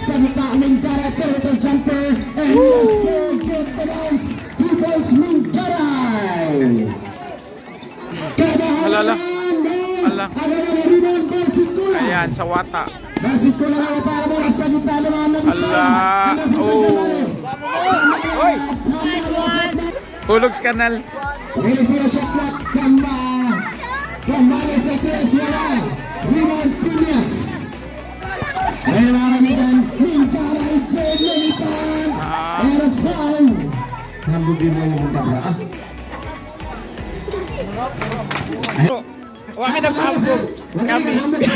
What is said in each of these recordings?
Sa gitna, Mingara, perimeter jumper. And yes, sir, get the bounce. 2 points, Minggaray. Alala. Ala. Ala. Barsikula. Ayan, sa wata. Barsikula na para bola sa gitna naman na Ala. Oh. Oy. Hulog sa kanal. Release sila shot clock. Kamba. Kambale sa tres. Wala. Rebound, Piñas. Ayun, mga kaibigan. Minggaray, Jen Lelipan. Ah. And a foul. Nambugin mo yung bundabra. Ah. Wa ka nagpahambog. Wala Kami. ka nagpahambog sa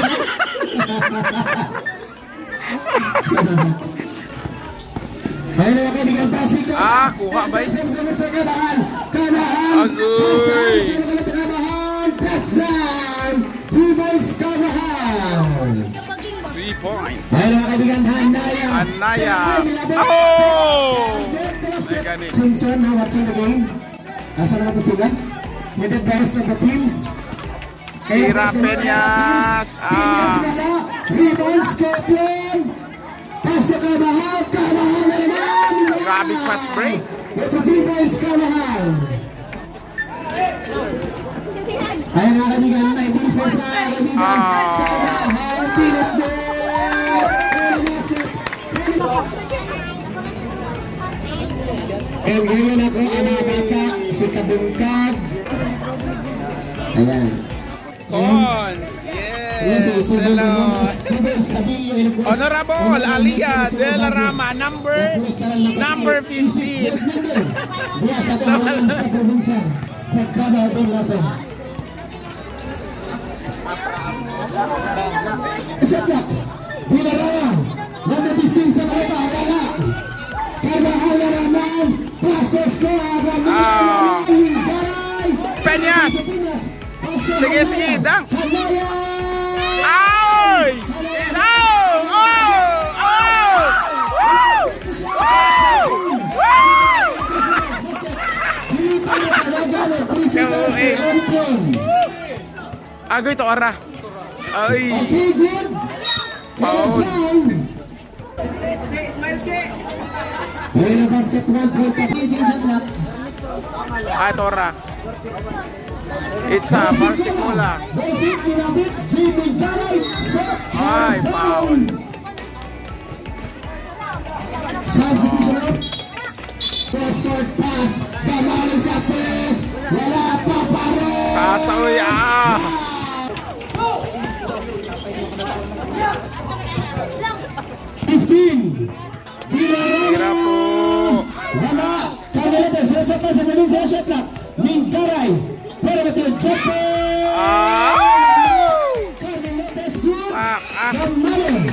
Ayun, mga kaibigan, Basiko. Ah, kuha ba yun? Sa Kabahan. Kabahan. Agoy. Kabahan. Touchdown. 2 points, Kabahan. 3 points. Ayun, mga kaibigan, Hanaya. Hanaya. Oh! Ay, gani. Simpson now watching the game. Asa naman ito sila? With the best of the teams. Tira, Peñas. Peñas wala. Rebound, Scorpion. Pasok, Kamahal. Kamahal na naman. Grabe fast break. It's a 3 points, Kamahal. Ayun, mga kaibigan, may defense, mga kaibigan. Ah. Kamahal, pinatbet. And basket. And ngayon ako ang mga bata, si Kabungkag. Ayan. Cons. Yes. Hello. Honorable Alia De La Rama, number 15. Diya sa kawalan sa probinsya, sa Davao del Norte. Shot clock. Villarreal. Number 15 sa maleta. Wala. Carvajal na naman. Pasos ko. Ah. Linggaray. Peñas. Sige, sige, dunk. Kanaya. Ay! Oh! Oh! Oh! Woo! Woo! Woo! Dito na talaga ng 3 seconds Eh. kay Airplane. Agoy to ora. Ay! Okay, good. Foul. Foul. Ayun ang basket, 1 point. Tapin sa shot clock. Ay, tora. It's a Barticola. David Minabit, Jimmy Garay, stop. Ay, foul. Substitution up. Cross-court pass. Gamali sa press. Wala pa pa rin. Tasa, uy, ah! 15. Tira po. Wala. Carmeletes, nasa pa sa galing sa shot clock. Minggaray. Perimeter jumper. Ah! Carmeletes, good. Ah, ah. Gamali.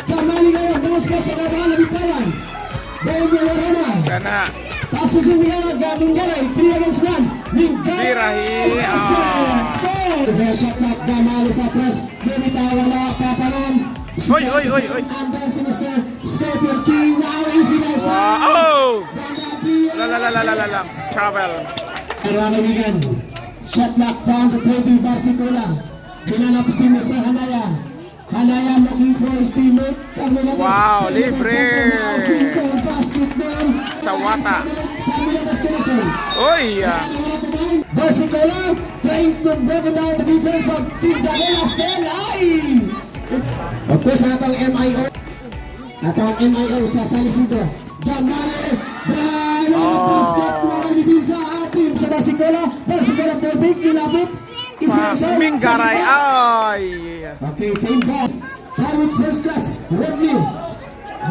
Gamali ngayon. Bounce pass sa kabahan na bitawan. Dahil niya Warana. Kana. Pass to Jimmy Minggaray. 3 against 1. Minggaray. Tirahin. Basket. Ah. Score. Sa shot clock. Gamali sa press. Bumitaw, wala. Paparon. Oy, oy, oy, oy. Andon si Mr. Scorpion King. Wow, easy now. Wow! Oh! La la la la la la la. Travel. Pero ang kaibigan, shot clock down to 20, Barsicola. Hinanap si Mr. Hanaya. Hanaya looking for his teammate. Carmelo Wow, libre. Simple basket man. Sa wata. Carmelo connection. Uy! Ah. Barsicola trying to break down the defense of Team Davila. Stand ay! Of course, ang atong MIO. Atong MIO sa San Isidro. Gamale! Bravo! Oh. Basket na lang din sa atin sa Barsicola. Barsicola perfect. Nilapit. Ah, Isa Minggaray. Ay! Okay, same ball. Try with first class. Rodney.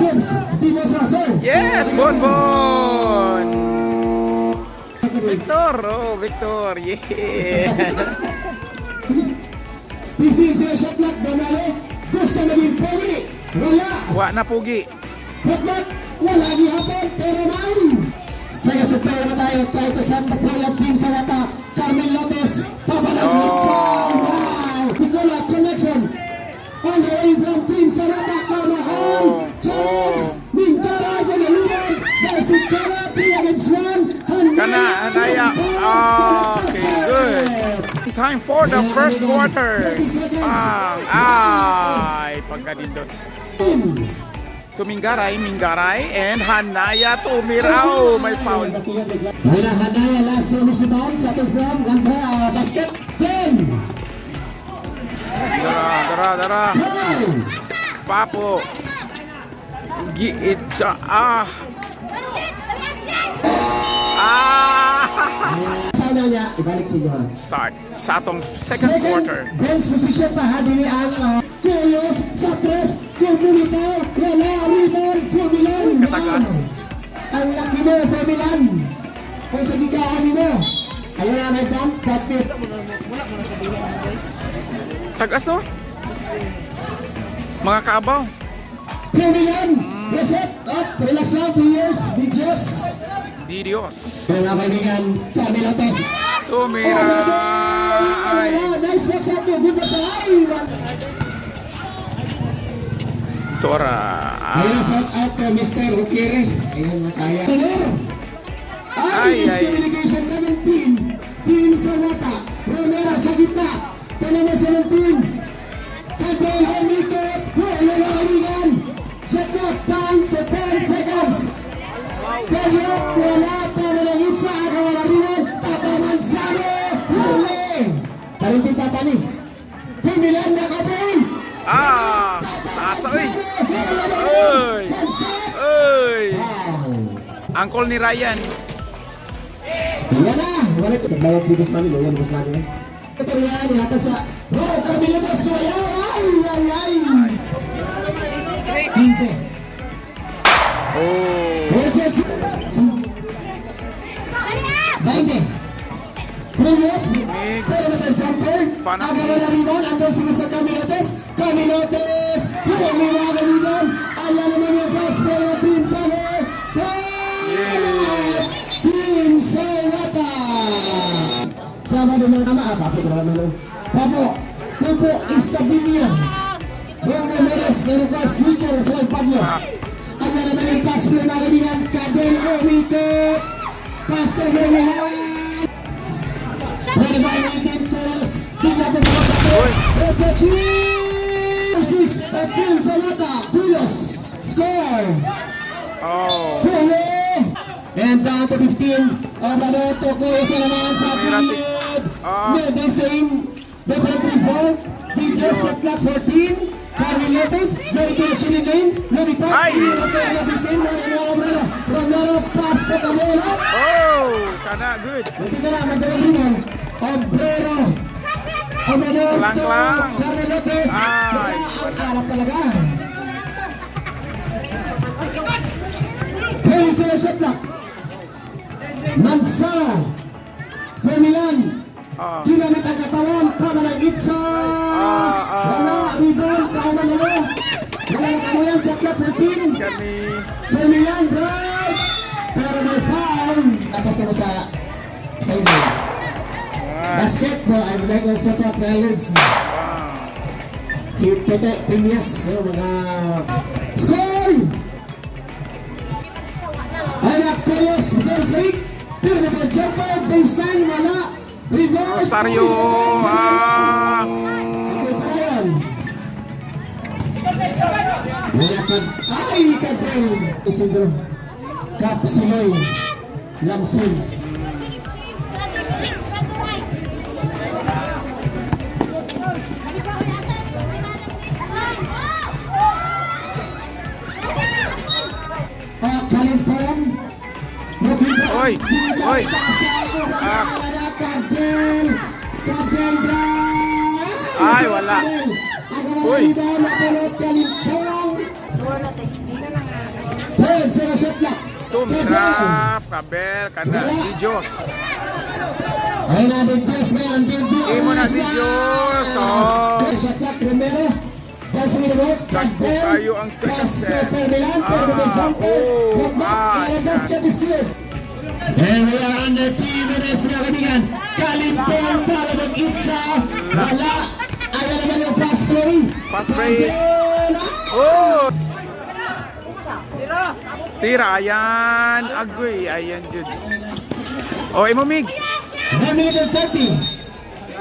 Dibs. Dimos Russell. Yes! Bon bon! Victor! Oh, Victor! Yeah! 15 sila shot clock. Gamale. Gusto maging pogi. Wala. Wa na pugi. Footback. Wala ni hapon. Pero may. Saya super na tayo. Try to set the play of Team Sarata. Carmen Lopez. Papanagit. Oh. Wow. Ticola connection. On the way from Team Sarata. Kamahal. Oh. Challenge. Mingkara for the rebound. Barsicola. 3 against 1. Kana, Hanaya. Okay, good. Time for the first quarter. Pang. Ay, pagkanindot. To Minggaray, Minggaray, and Hanaya tumira. Oh, may foul. Ayun na, Hanaya, last rebound sa ating zone. One basket. 10. Dara, dara, dara. 9. Papo. Giit sa ah. Ah! Sana niya, ibalik sa inyo, ha. Start sa atong second quarter. Bench position pa ha, dili ang Curious sa tres, kung bumitaw, wala, rebound for Milan. Katagas. Ang laki mo for Milan. Kung sa gigaan mo. Ayun na, may bump, that is Tagas, no? Mga kaabaw. For Milan. Reset, up, relax lang, players, di Diyos. Di Dios. Kaya mga kaibigan, Carmelo Lopez. Tumira. Ay. Wala, nice box up to, good box up. Ay, Tora. Ayun, shout out to Mr. Ukiri. Ayun, masaya. Tenor! Ay, Ay, ay. miscommunication 17. Team Sawata. Romero sa gitna. Tanong 17. Kadel Omikot. Wala na, kaibigan. Shot clock down to 10 seconds. Kanyot, wala. Tama ng Itza. Aga wala rin. Tata Manzano. Huli. Parintin tatani. Team Milan nakapin. Ah! Taas oy. Oy. Oy. Angkol ni Ryan. Yan na! Wala ito. Bawat si Guzman, yan Guzman eh. Ito yan, ihatag sa... Wow, Carmelo Basuya! Ay, ay, ay! 15. Oh. 8, 20. Cruz, perimeter jumper. Panang- Aga wala rebound. Andun si Mr. Camilotes. Camilotes! Huli mga kaibigan. Ayan naman yung fast play ng Team Tane. Team! Team Sawata! Tama din ang tama. Ah, papo, grabe naman. Papo, Papo, Istabilia. Bong Ramirez, and of course, Nico Roswell Pablo. Ayan naman yung pass play, mga kaibigan. Cadel Omiko. Pass to Ramirez. Ready by 19 Torres. Bigla pumunta sa tres. 8, 6, at Team Sawata. Cuyos. Score. Oh. Huli! And down to 15. Obrador to Cuyos na naman sa Tumira si- gilid. Ah. No, the same. Different result. Videos set clock 14. Carmen Lopez going to the shooting lane. Lumipad. Ay! Romero 15. Romero, Romero. Romero pass to Camelo. Oh, kana good. Buti ka na, magdala rin. Obrero. Obrador Lang, to lang. Carmen Lopez. Ay, Wala ang alap talaga. Play sila shot clock. Mansa. Fermilan. Ah. Ginamit ang katawan. Tama ng Itza. Ah, ah. Wala. Rebound. Kauman na mo. Wala na kamuyan sa clock 14. Kani. Fermilan drive. Pero may foul. Tapos na mo sa inyo. Basketball, I would like also to acknowledge si Toto Piñas, so mga score! Anak Koyos, ball fake, perimeter jumper, baseline, wala, reverse, Rosario. Ah. Okay, padayon. Wala ka, ay, Kadel, Isidro, Cap Siloy, Lamsin. Kalimpong. Looking for Oy, oy. Ah. Kadel. Kadel drive. Ay, wala. Uy. Uy. Napulot Kalimpong. Third, sa shot clock. Tumira. Kabel kana di Diyos. Ayun na, Big Diyos ngayon. Big Diyos. Imo na si Diyos. Oh. Shot clock, Romero. Pass with the ball. Kadel. Tayo ang second Pass to set. Permilan. Perimeter Ah, jumper. oh, Come back. ah, And the basket is good. And we are under 3 minutes, mga kaibigan. Kalimpong para mag-itsa. Wala. Ayan naman yung pass play. Pass play. Kadel. Ah! Oh! Tira, ayan. Agoy, ayan, jud. Oh, imo mix. 1 minute and 30.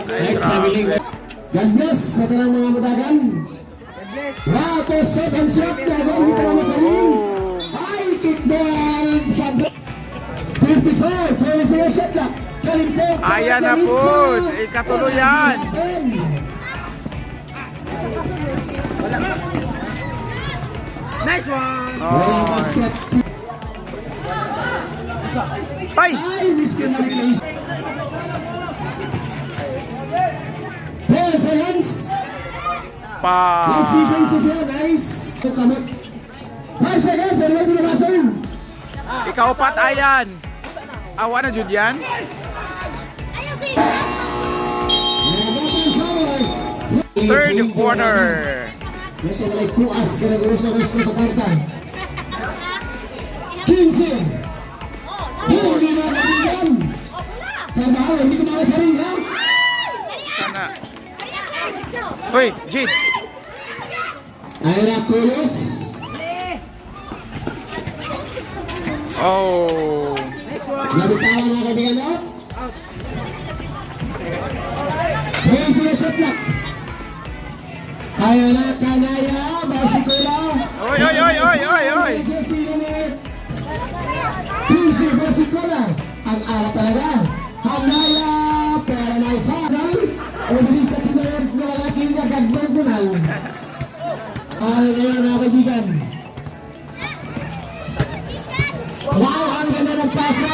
Next, family. God bless sa tanang mga mudagan. Wow, to step and shot. Gagawin dito mga sarili. Ayan na po. Ikatulo yan. Nice one! Wala Oh. basket. Tay! Ay, miscommunication. 10 seconds. Pa! Nice defense is here, nice. Kamot. 5 seconds, and ready to buzzer. Ikaupat, ayan. Awa na jud yan. Third quarter. Gusto ko like puas ka nag-urus-urus na sa kwarta. 15. Hindi na kaibigan. Kaya hindi ko sa ring, ha? Sana. Hoy, Jade. Ayun na, Kuyos. Oh. Nabitawan mga kaibigan, no? Ngayon sila shot clock. Ayun na, Kanaya, Basikola. Oy, oy, oy, oy, oy, oy. Jersey number 15, Basikola. Ang alat talaga. Hanaya, pero may foul. O dili sa timayag ng lalaki nga gagawin bunal. Ang ngayon mga kaibigan. Wow, ang ganda ng pasa.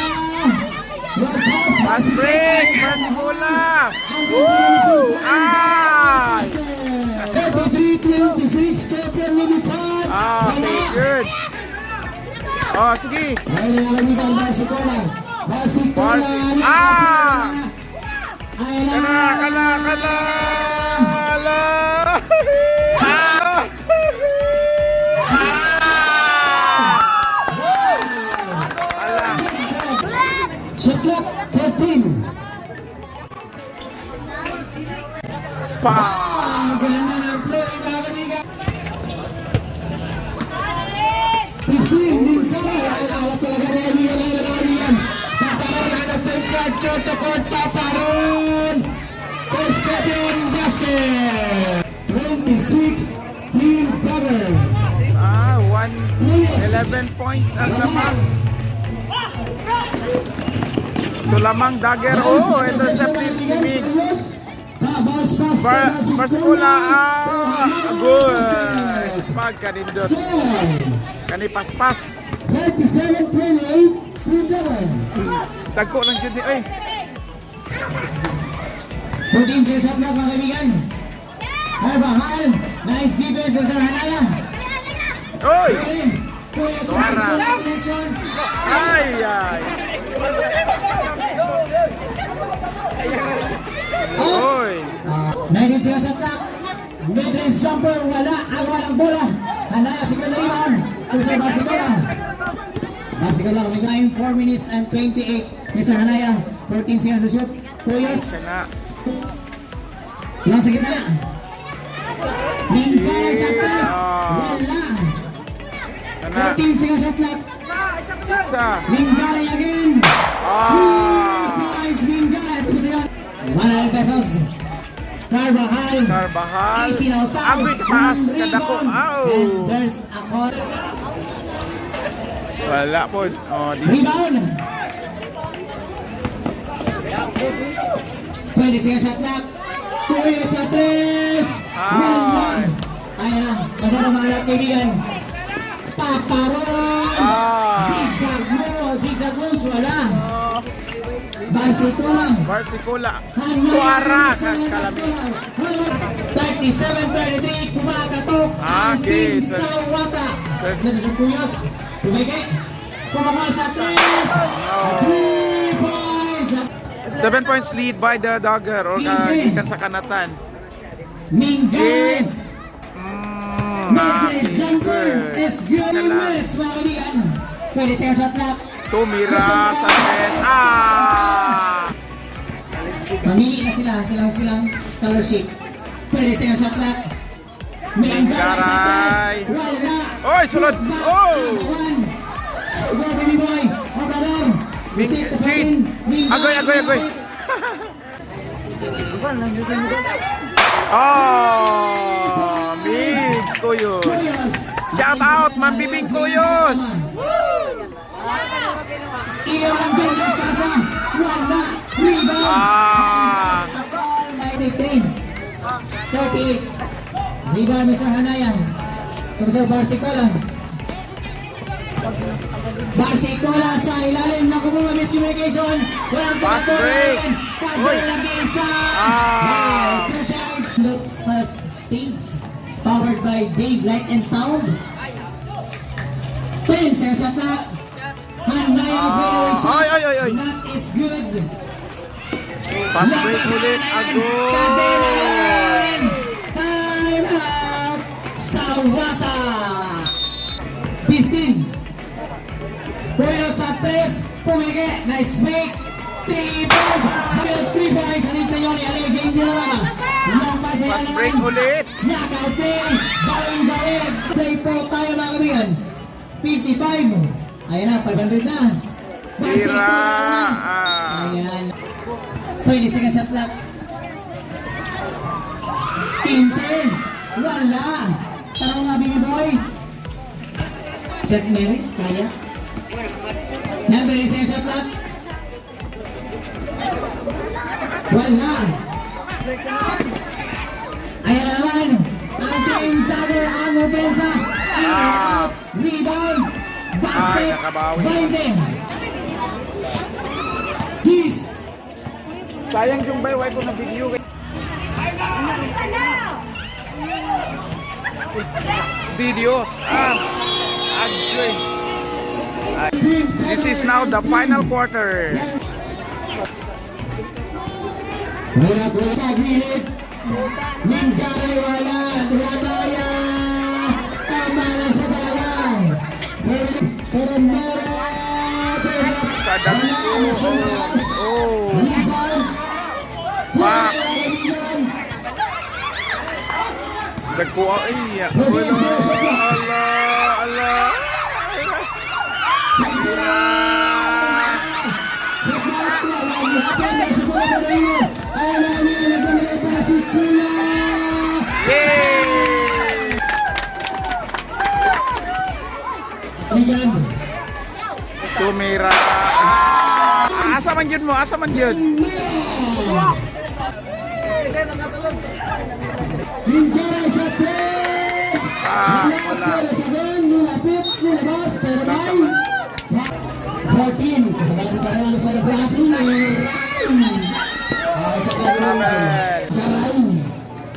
Well pass. Fast break! Basikola! Ang ganda ng pasa. Ay! 33-26, Copper lumipad. Ah, Wala. okay, good. Oh, sige. Ngayon ang kaibigan, Basikola. Basikola. Ah! Ay na. Kala, kala, kala! Kala! Ah! Ah! Ala. Shot clock, 14. Pa! Ang ganda ng play, mga kaibigan. 15, Nintay. Ang alat talaga mga kaibigan, mga kaibigan. Paparon, hanap point guard, court to court, paparon. First Scorpion basket. 26, Team Dagger. Ah, 1, Yes. 11 points ang lamang. So lamang Dagger. Oh, ito sa Mix. Bounce pass. Barcelona, ah, good. Pagkanindot. Score. Kani paspas. 37-28, Team Dagger. Dagko lang jud ni oy. 14 sa shot clock, mga kaibigan. Carvajal, nice defense sa Hanaya. Oy! Kuya sa Tuwara. connection. Ay ay. Oy. 19 sa shot clock. Mid-range jumper, wala. Ang walang bola. Hanaya, second na rebound. Kusa Barcelona. Barcelona, may time, 4 minutes and 28. Mr. Hanaya, 14 seconds to shoot. Kuyos, Kana. lang sa gitna. Lingkay sa press. Wala. Kana. 14 seconds shot clock. Sa. Lingkay again. Ah. Nice Lingkay. Ito siya. 100 pesos. Carvajal. Carvajal. Easy now. Sam. Agoy taas kadako. Rebound. Aw. And there's a call. Wala po. Oh, di. Rebound. 20 seconds shot clock. Kuya sa tres. Ay. Wala. Ayan na. Masyadong maalat, kaibigan. Paparon. Ah. Zigzag mo. Zigzag moves. Wala. Barcelona. Barcelona. Tuara ka kalami. 37-33, kumakatok Ah, ang okay. Team Sawata. Sabi sa Kuyos, Tumeke, kumaka sa tres, 3 points. 7 points lead by the Dagger or gikan sa kanatan. Mingay, mid-range jumper, good. it's good Kala. minutes, mga kaibigan. Pwede sa shot clock. Tumira sa tres. Ah! Mamili na sila, silang scholarship. Pwede sa shot clock. Mingay sa Minggaray. tres, wala. Oy, sulod. Back Oh! agawan. Go, baby boy. Mabador. Receive the Jade. Mingay. Agoy, agoy, agoy. Oh! Migs Kuyos. Kuyos. Shout out, Ma'am Bibing Kuyos. Iwan din ang pasa. Wala. Rebound. Ah. A foul by 3. 38. Rebound, Mr. Hanaya. To Mr. Barsicola. Barsicola sa ilalim ng kumuha miscommunication. Walang Fast tumakbo break. natin. Kadel Uy. nag-iisa. Ah. 2 points. That's stage. Powered by Dave Light and Sound. 10 second shot clock. Hanaya Ah. fadeaway shot. Ay, ay, ay, ay. Not is good. Fast break ulit. Agoy! Kadelan! Time out! Sawata! 15. Kuya sa 3, pumige. Nice fake. 3 points. Bayos 3 points. Alin sa inyo ni Aleo James Villarama. Long pass na Fast yan break naman. ulit. Knockout play. Baling gawin. Play po tayo, mga kaibigan. 55. Ayan na, 500 na. Tira. Naman. Ah. Ayan. 20 second shot clock. 15. Wala. Tanong nga, baby boy. St. Mary's, kaya? Yan, 20 second shot clock. Wala. Ayan na naman. Ang Team Dagger ang opensa. In and out. Rebound. Basket. Ay, nakabawi. 20. Kiss. Sayang yung bay, why ko na video. Videos. Ah. Agoy. This is now the final quarter. Wala ko sa gilid. Linggaray wala. Rataya. Tama na sa talaga. Pero Mera. Kadag- Wala. Masunas. Oh. Rebound. Pak. Wala, kaibigan. Nagkuha. Ay, ala, ala, ala. Wala gihapon na siguro pa na iyo. Ay, na niya nagpalita si Kuya. Yay! Ligan. Tumira. Ah, asa man yun mo? Asa man yun? Lingkara sa tres. Ah, Wala wala. ko sa gun. Nilapit, nilabas, pero may 14. Kasabay mo tayo sa Gabriel. Ah, sa Travel. Garay.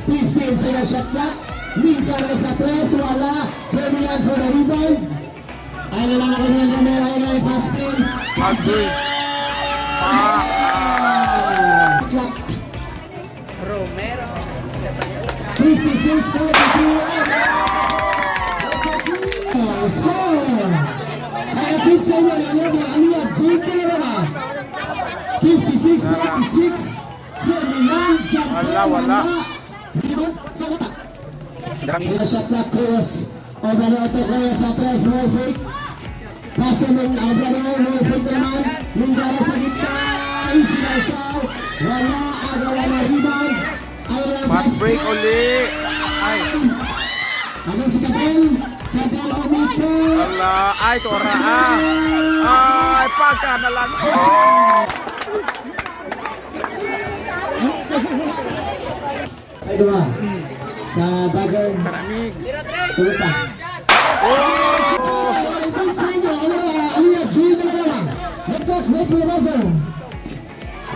15 sila shot clock. Lingkara sa tres. Wala. Ferdinand for the rebound. Ay na lang kanya Romero. Ay na fast play. Agoy. Ah, Clock. Romero. 56-43. Score! Ay, big sa inyo, ano ba? Ano yan? Jane Villarama. 56-46. Ferdinand, jumper, Wala, wala. Rebound sa kata. Dami. Wala shot clock, Cruz. Obrador to Cruz sa tres, roll fake. Paso ng Obrador, roll fake na naman. Lingara sa gitna. Sinawsaw. Wala, agawa na rebound. Ayun na, Fast break uli. Ay, Ano si Kabel? Kabel Omiko. ala. Ay, tora. Ah. Ay, pagka na lang. Oh. Ay, duha. Sa Dagger. Karamigs. Tulog pa. Oh! Ay, big sa inyo. Ano na? Ano yan? June na naman. Network, wait for the buzzer.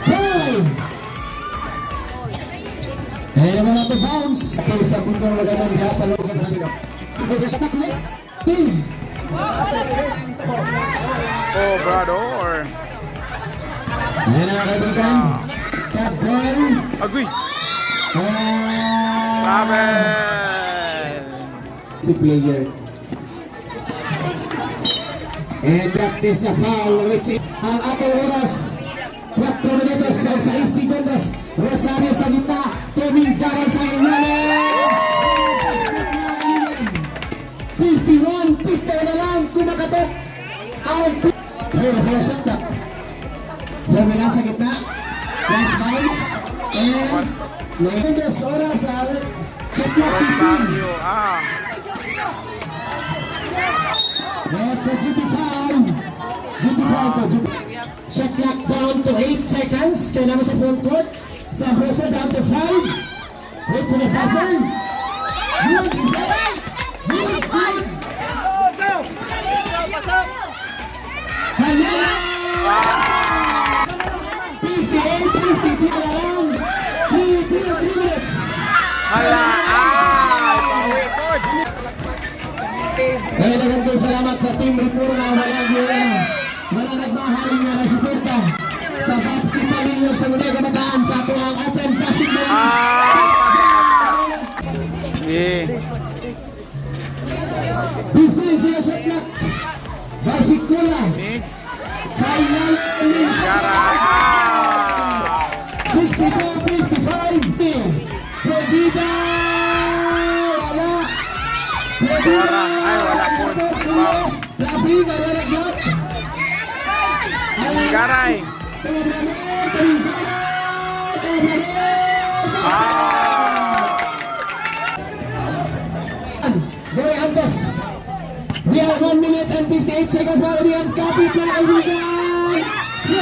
Time! Ayan naman natin bounce. Okay, sa puntong laganan niya sa loob sa San Okay, sa shot close. Team. Obrador. Ayan na, mga kaibigan. Captain. Agoy. Ah, Travel. Si player. And that is a foul which ang atong oras. 4 minutos o 6 segundos. Rosario sa gitna. Tumingkara sa ilalim. 51, 50 na lang kumakatok. Ang Pero sa shot clock. Lumilang sa gitna. Last bounce. And Mendes oras sa shot clock 15. Rosario. Ah. That's a GP foul. GP foul to GP. Shot clock down. to 8 seconds. Kaya naman sa front court. Sa Rosa down to 5. Wait for the buzzer. Good, isa. Good, good. Pasok! Hala! 58-53 na lang. 3, 3, 3 minutes. Hala! Ay! Pauwi ko! Kaya daghang salamat sa Team Reforma. Walang yun. Wala nagmahal nga na suporta sa Bapti Palinyog sa Munay Kabataan sa atuang Open Basketball League. Ah! Yeah. 15 sa shot clock. Basikula Mix. Sa ilalim ng Gara. Ah! 62-55. Pwedida! Wala! Pwedida! Ay, wala po. Cruz! Labing, wala block. Garay. Tobrador! Tumingkara! Tobrador! Ah! Boy Antos. We are 1 minute and 58 seconds, mga kaibigan. Kapit na, kaibigan!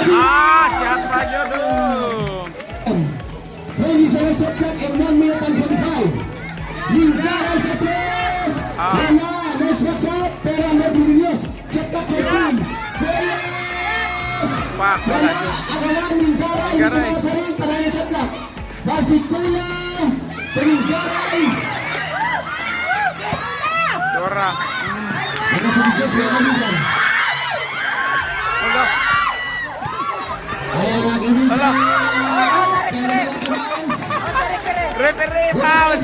Ah! Shot pa yun. 20 seconds shot clock and 1 minute and 45. Lingkaran sa tres! Ah. Wala! Nice box out! Pero ang Rodriguez. Shot clock 14. Goyas! Pak, Wala! wala. Agawan, Lingkaran. Hindi Lingkaray. ko sa rin. Padayon shot clock. Basikuya! Tumingkaray! Dora. Wala sa Diyos, mga kaibigan. Wala. Ayan, mga kaibigan. Wala. Pero mga tumaas. Referee foul.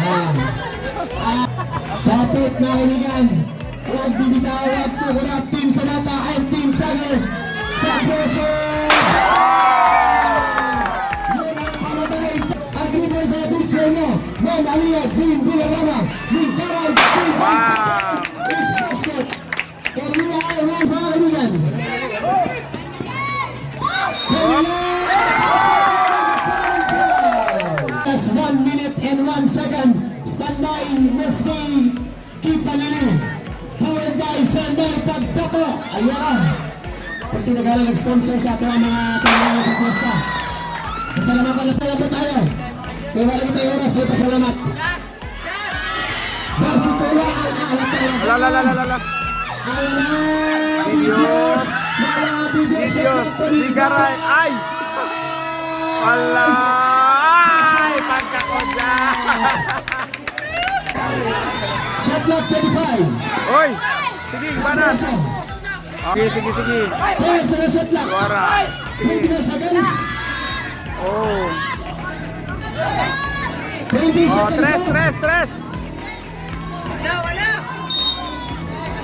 Ah. Kapit na, kaibigan. Huwag bibitaw, huwag tukurap. Team Sanata and Team Tiger sa puso. Yun ang pamatay. Agreement sa beach sa inyo. Ma'am Aliyah Jean Villarama. Lingkaran. Team is basket. And we are one, mga kaibigan. Kanila! That's 1 minute and 1 second. Stand by, Nestle Kipalili. Powered by Sandal Pagtato. Ayun. Pag tinagalan nag-sponsor sa ato ang mga kailangan sa piyesta. Pasalamatan na pala po tayo. Kaya wala na tayo oras, so pasalamat. Barcelona ang alat talaga. Wala, wala, wala, wala. Ayan na, Dios. Mga Dios. Diyos. Lingkaray. Ay! Wala! Ay! Pagkakodya! Shot clock 35. Oy! Sige, banas! Okay, sige, sige. 10 seconds shot clock. Dora. Sige. 20 seconds. Oh. 20 Oh, seconds. tres, Left. tres, tres. Wala, wala!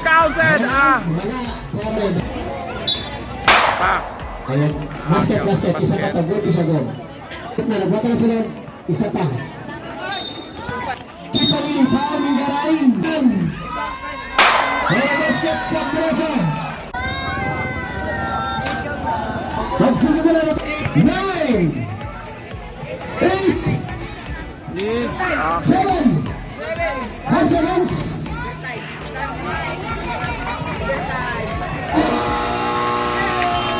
Counted! Ah! Wala. Forward. Pa. Ayan. Basket, basket. Isa pa to. Good, isa go. Na, nagwata na sila. Isa pa. Keep on in foul ng Garain. Wala basket sa preso. Magsisimula na. 9, 8, Six. Ah. 7, 5 seconds.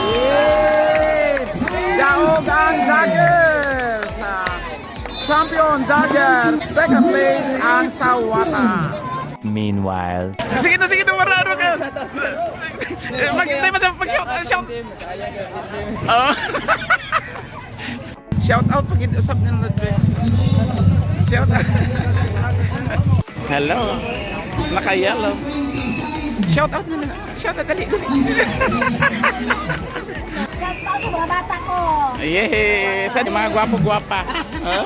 Yay! Daog ang Daggers! Ah, Champion Daggers! Second place ang Sawata. Meanwhile. Sige na, wala ano ka. Mag, hindi, mas mag shout shout. Oh. Shout out pag usap nila Ludwig. Shout out. Hello. Naka-yellow. Shout out na lang. Shout out, dali, dali. Shout out sa mga bata ko. Yay! Saan yung mga gwapo-gwapa? Huh?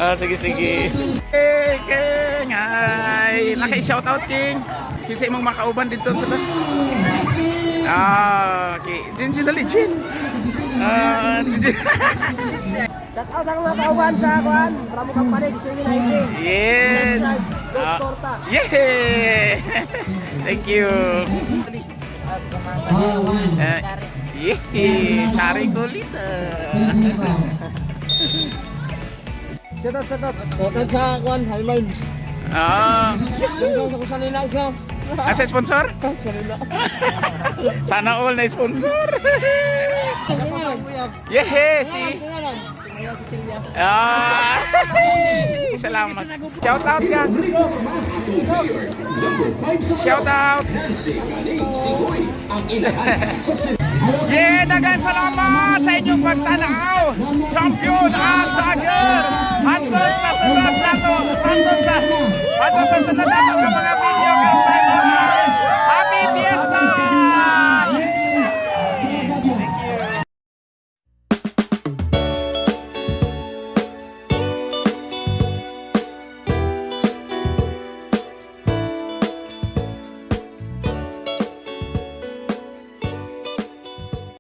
Ah, sige, sige. Hey, King! Ay, naka-shout out, King. Kinsa imong makauban dito sa Ah, okay. Jin, Jin, dali, Jin. Ah, si Jin. Shout out sa mga kauban sa kuan, Ramo Company, sa Singin Hiking. Yes. Gold Ah, Torta. yeah. Thank you. One. Yeah. Chari kulita. Shout out, shout out. Shout out sa kuan, Highlands. Ah. Shout out sa kusan nila siya. Asa sponsor? Sana all na sponsor. Yeah, si. Ah, salamat. Shout out ka. Shout out. Yeah, dagan salamat sa inyong pagtanaw. Champion ang Dagger. Hantod sa sunod nato. Hantod sa sunod nato nga mga